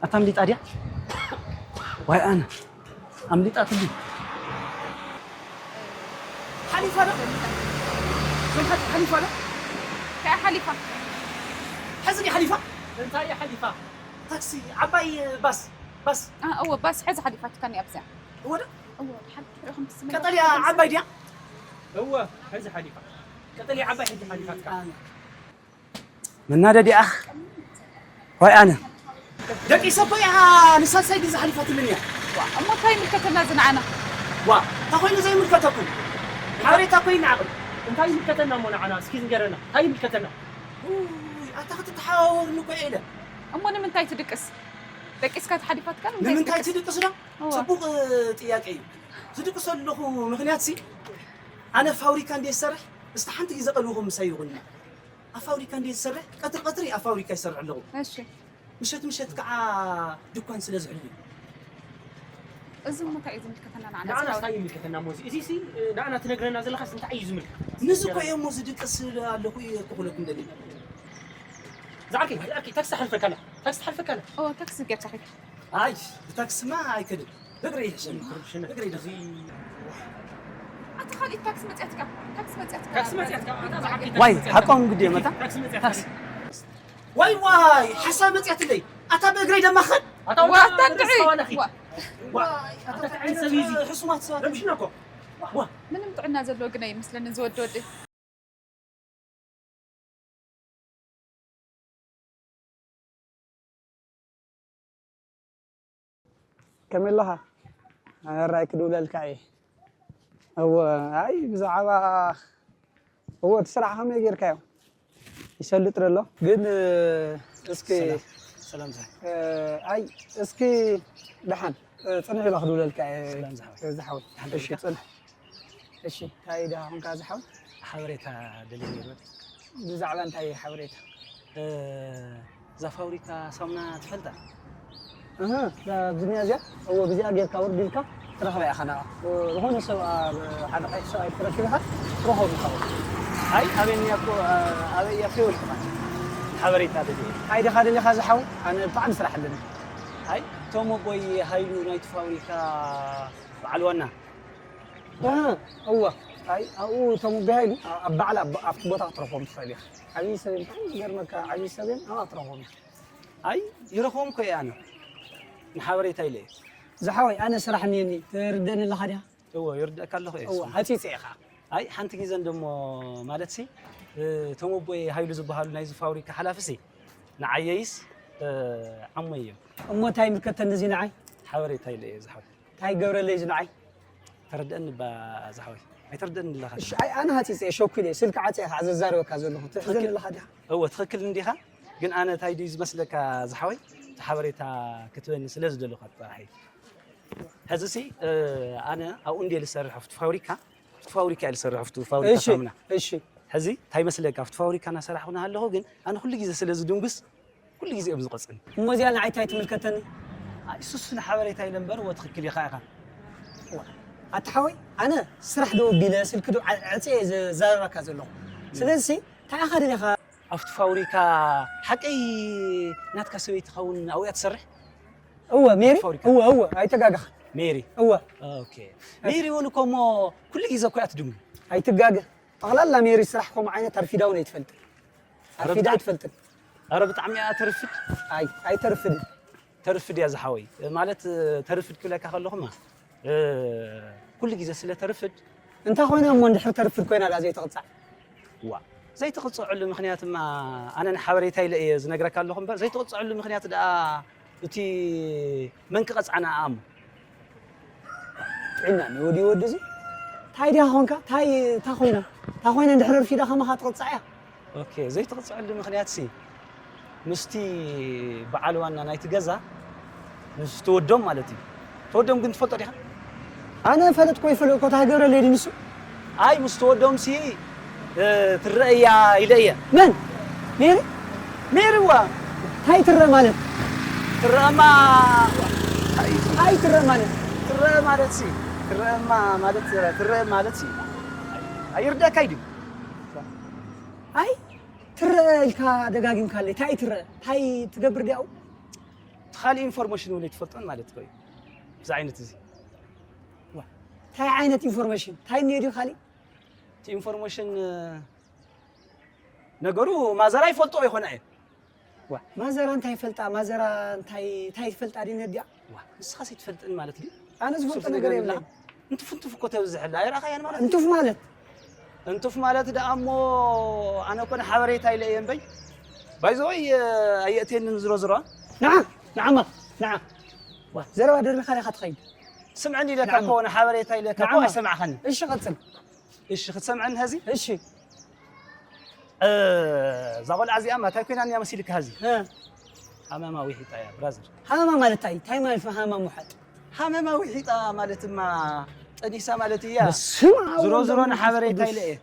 ኣታ ኣምሊጣ ድያ? ዋይ ኣነ ኣምሊጣትኒ። ሓሊፋ ዶ? ዘምሓት ሓሊፋ ዶ? ከኣ ሓሊፋ። ሕዚ ድያ ሓሊፋ? እንታይ እያ ሓሊፋ? ታክሲ፣ ዓባይ ባስ፣ ባስ። ኣ፣ እወ፣ ባስ ሕዚ ሓሊፋትካኒ ኣብዚኣ። እወ ዶ? እወ፣ ድሓር ክትሪኦ ከም ትስምዕ ቀጠልያ ዓባይ ድያ? እወ፣ ሕዚ ሓሊፋ። ቀጠልያ ዓባይ ሕጂ ሓሊፋትካ። ኣነ። መናደዲኣ ዋይ ኣነ። ደቂሰ እኮ እያ ንሳልሳይ ግዜ ሓሊፋትልን እያ። ዋ፣ እሞ እንታይ ይምልከተና እዚ ንዓና? ዋ፣ እንታይ ኮይኑ ዘይምልከተኩም? ሓበሬታ እኮ ይነዓቕን። እንታይ ይምልከተና እሞ ንዓና? እስኪ ንገረና። እንታይ ይምልከተና? ውይ፣ ኣታ ክትተሓዋወርኒ እኮ እየ ኢለ። እሞ ንምንታይ ትድቅስ? ደቂስካ ተሓሊፋትካ ንምንታይ ንምንታይ ትድቅስ? ትድቅስ ዶ? እዋ። ጽቡቕ ጥያቄ እዩ። ዝድቅሰሉ ዘለኹ ምኽንያት ሲ፣ ኣነ ፋብሪካ እንድየ ዝሰርሕ፣ እስቲ ሓንቲ ግዜ ቀልብኹም ምሳይ ይኹን። ኣብ ፋብሪካ እንድየ ዝሰርሕ፣ ቀትሪ ቀትሪ ኣብ ፋብሪካ ይሰርሕ ኣለኹ። እሺ። ምሸት ምሸት ከዓ ድኳን ስለ ዝሕሉ። እዚ እሞ እንታይ እዩ ዝምልከተና ንዓና ንዓና ዝሓወት? እንታይ ይምልከተና እሞ እዚ? እዚ ሲ፣ ንዓና ትነግረና ዘለኻስ እንታይ እዩ ዝምልከተና? ንዚ እኮ እየ እሞ ዝድቅስ ኣለኹ እየ ክብለኩም ደልየ። ዝዓርከይ፣ ዝዓርከይ፣ ታክሲ ትሓልፈካ ኣላ። ታክሲ ትሓልፈካ ኣላ። ኦ፣ ታክሲ ጌርካ ኺድ። ኣይ፣ ብታክስማ ኣይከድን። ብእግረይ ይሕሸኒ። ብእግረይ ይደኽም። እዚ ኣታ ካልእ ታክሲ መጽያትካ። ታክሲ መጽያትካ። ታክሲ መጽያትካ። ኣታ ዝዓርከይ ታክሲ ዋይ፣ መጽያትካ። ሓቆም ግዲ መታ። ታክሲ መጽያትካ። ታክሲ። ዋይ፣ ዋይ፣ ሓሳብ መጽያትለይ። ኣታ ብእግረይ ደማ ኸድ። ኣታ ዋ፣ ወዳ ኣታ እንድዒ። ዋ። ዋይ፣ ኣታ እንታይ ዓይነት ሰብ እዩ እዚ? ሕሱማት ሰባት። ረብሽና እኮ። ዋ። ምንም ጥዕና ዘለዎ ግን ኣይመስለንን ዝወዲ ወዲ። ከመይ ኣለኻ? ኣራይ ክድውለልካ እየ። እወ፣ ኣይ ብዛዕባ፣ እወ፣ እቲ ስራሕ ከመይ ጌርካዮ? ይሰልጥ ደሎ ግን፣ እስኪ ሰላም፣ ሰላም ዛይ። ኣይ እስኪ ደሓን ጽንሕ ኢለ ክድውለልካ እየ። ሰላም ዝሓወይ። ዝሓወይ። ደሓን እሺ፣ ዲኻ? ጽንሕ። እሺ፣ እንታይ ደኣ ኾንካ ዝሓው? ሓበሬታ ደልየ ነይረ። ብዛዕባ እንታይ ሓበሬታ? እ፣ እዛ ፋብሪካ ሳሙና ትፈልጣ? እህ፣ እዛ ብዝኒያ እዚኣ? እወ፣ ብዚኣ ጌርካ ውርድ ኢልካ ትረኽባ ኢኻ ናብኣ። እ፣ ዝኾነ ሰብ ኣብ ሓደ ቀይሕ ሰብኣይ ትረክብ ኢኻ፣ ትረኽቦም ኢኻ። ኣይ፣ ኣበይ እኒኣ እኮ፣ እ፣ ኣበይ እያ ከይወልኩኻ። ሓበሬታ ደልየ። እንታይ ዲኻ ደሊኻ ዝሓው? ኣነ ብጣዕሚ ስራሕ ኣለኒ። ኣይ፣ እቶም ኣቦይ ሃይሉ ናይቲ ፋብሪካ በዓል ዋና። ኣሃ፣ እወ። ኣይ፣ ኣብኡ እቶም ኣቦይ ሃይሉ፣ ኣ-፣ ኣብ በዓል ኣብ-፣ ኣብቲ ቦታ ክትረኽቦም ትኽእል ኢኻ። ዓብዪ ሰብ እዮም፣ ብጣዕሚ ዝገርመካ፣ ዓብዪ ሰብ እዮም፣ ኣብኣ ክትረኽቦም ኢኻ። ኣይ፣ ይረኽቦም እኮ እየ ኣነ። ንሓበሬታ ኢለ እየ። ዝሓወይ፣ ኣነ ስራሕ እኒአኒ፣ ትርደኒ ኣለኻ ዲኻ? እወ፣ ይርደእካ ኣለኹ እየ። እወ፣ ሃጺጸ እየ ኸዓ። ኣይ፣ ሓንቲ ግዜ እንደሞ፣ ማለትሲ፣ እ፣ እቶም ኣቦይ ሃይሉ ዝበሃሉ ናይዚ ፋብሪካ ሓላፊሲ፣ ንዓየይስ፣ እ፣ ዓሞይ እዮም። እሞ እንታይ ይምልከተኒ እዚ ንዓይ? ሓበሬታ ኢለ እየ ዝሓወይ። እንታይ ይገብረለይ እዚ ንዓይ? ተረድአኒ እባ ዝሓወይ። ኣይተረድአኒ ኣለኻ። እሺ፣ ኣይ፣ ኣነ ሃጺጸ እየ፣ ሸኩ ኢለ እየ። ስልኪ ዓጽየ እየ ከዓ ዘዛርበካ ዘለኹ። ትሕዘኒ ትኽክል። ኣለኻ ዲኻ? እወ፣ ትኽክል እንዲኻ። ግን ኣነ እንታይ ድዩ ዝመስለካ ዝሓወይ? እቲ ሓበሬታ ክትበኒ ስለ ዝደለኹ ጥራሕ እዩ። ሕዚሲ፣ እ፣ ኣነ ኣብኡ እንድየ ዝሰርሕ ኣብቲ ፋብሪካ። ኣብቲ ፋብሪካ እየ ዝሰርሕ ኣብቲ ፋብሪካ እሺ፣ ሳሙና። እሺ። ሕዚ እንታይ ይመስለካ? ኣብቲ ፋብሪካ እናሰራሕኹ እናሃለኹ ግን ኣነ ኩሉ ግዜ ስለ ዝድንጉስ ኩሉ ግዜ እዮም ዝቐጽዑኒ። እሞ እዚኣ ንዓይ እንታይ ትምልከተኒ? ኣይ፣ ሱሱ ንሓበሬታ ኢለ እምበር፣ እወ፣ ትኽክል ኢኻ ኢኻ። እዋ፣ ኣታ ሓወይ፣ ኣነ ስራሕ ዶ ኣቢለ ስልኪ ዶ ዓ-፣ ዓጽየ እየ ዝዛረበካ ዘለኹ። እም። ስለዚሲ፣ እንታይ ኢኻ ደሊኻ? ኣብቲ ፋብሪካ ሓቀይ ናትካ ሰበይቲ ትኸውን ኣብኡ እያ ትሰርሕ? እወ፣ ሜሪ? ፋብሪካ። እወ፣ እወ፣ ኣይተጋገኻ። ሜሪ? እወ። ኦኬ። ሜሪ እውን እኮ እሞ ኩሉ ግዜ እኮ እያ ትድንጉ። ኣይትጋገ። ጠቕላላ ሜሪ ስራሕ ከምኡ ዓይነት ኣርፊዳ እውን ኣይትፈልጥን። ኣረ ኣርፊዳ ብጣዕሚ፣ ኣይትፈልጥን። ኣረ ብጣዕሚ እያ ተርፍድ። ኣይ፣ ኣይተርፍድን። ተርፍድ እያ ዝሓወይ። ማለት፣ ተርፍድ ክብለካ ከለኹማ፣ እ፣ ኩሉ ግዜ ስለ ተርፍድ። እንታይ ኮይና እሞ እንድሕር ተርፍድ ኮይና ደኣ ዘይትቕጻዕ? ዋ፣ ዘይትቕጽዐሉ ምኽንያትማ ኣነ ንሓበሬታ ኢለ እየ ዝነግረካ ኣለኹ እምበር፣ ዘይትቕጽዐሉ ምኽንያት ደኣ እቲ መን ክቐጽዓና እሞ? ጥዕና እኒኦ ድዩ ወዲ እዚ? እንታይ ድያ ኾንካ? እንታይ፣ እንታይ ኮይና? እንታይ ኮይና እንድሕር ኣርፊዳ ከማኻ ትቕጻዕ እያ? ኦኬ፣ ዘይትቕጽዐሉ ምኽንያትሲ ምስቲ በዓል ዋና ናይቲ ገዛ ምስ ተወዶም ማለት እዩ። ተወዶም ግን ትፈልጦ ዲኻ? ኣነ ፈለጥኮ ይፈለጥኮ እንታይ ገብረለይ ድዩ ንሱ? ኣይ፣ ምስ ተወዶምሲ፣ እ፣ ትረአ እያ ኢለ እየ። መን? ሜሪ? ሜሪ እዋ። እንታይ ትረአ ማለት? ትረአማ፣ ኣይ፣ ኣይ፣ ትረአ ማለት? ትረአ ማለትሲ፣ ትረአማ ማለት፣ ትረአ ማለትሲ፣ ኣይርደኣካ እዩ ድዩ? ኣይ፣ ትረአ ኢልካ ደጋጊምካለይ። እንታይ ትረአ? እንታይ ትገብር ድያው? ካልእ ኢንፎርሜሽን እውን ኣይትፈልጦን ማለት እኮ እዩ። እዚ ዓይነት እዚ እንታይ ዓይነት ኢንፎርሜሽን እንታይ እኒኦ ድዩ ካልእ? እቲ ኢንፎርሜሽን ነገሩ ማዘራ ይፈልጦ ይኾና እየ። ማዘራ እንታይ ይፈልጣ? ማዘራ እንታይ እንታይ ይፈልጣ ድዩ ነዲኣ? ዋ ንስኻስ ኣይትፈልጥን ማለት ድዩ? ኣነ ዝፈልጦ ነገር የብለይ። እንትፍ እንትፍ እኮ ተብዝሕላ ኣይረኣኻያን ማለት እንትፍ ማለት እንትፍ ማለት ደኣ እሞ ኣነ እኮ ንሓበሬታ ኢለ እየ እምበይ ባይዘወይ ኣየእትየንን ዝሮ ዝሮ ንዓ ንዓማ ንዓ ዘረባ ደርቢኻ ዲኻ ትኸይድ? ስምዕኒ ኢለካ እኮ ንሓበሬታ ኢለካ እኮ ኣይሰማዕኻኒ። እሺ ቀጽል። እሺ ክትሰምዐኒ ሀዚ እሺ እዛ ቆልዓ እዚኣ ማ እንታይ ኮይና እያ መሲልካ ሀዚ? ሃመማ ውሒጣ እያ ብራዘር። ሃመማ ማለት እንታይ እንታይ ማለት ሃመማ ውሓጥ? ሃመማ ውሒጣ ማለትማ ጠኒሳ ማለት እያ። ዝሮ ዝሮ ንሓበሬታ ኢለ እየ።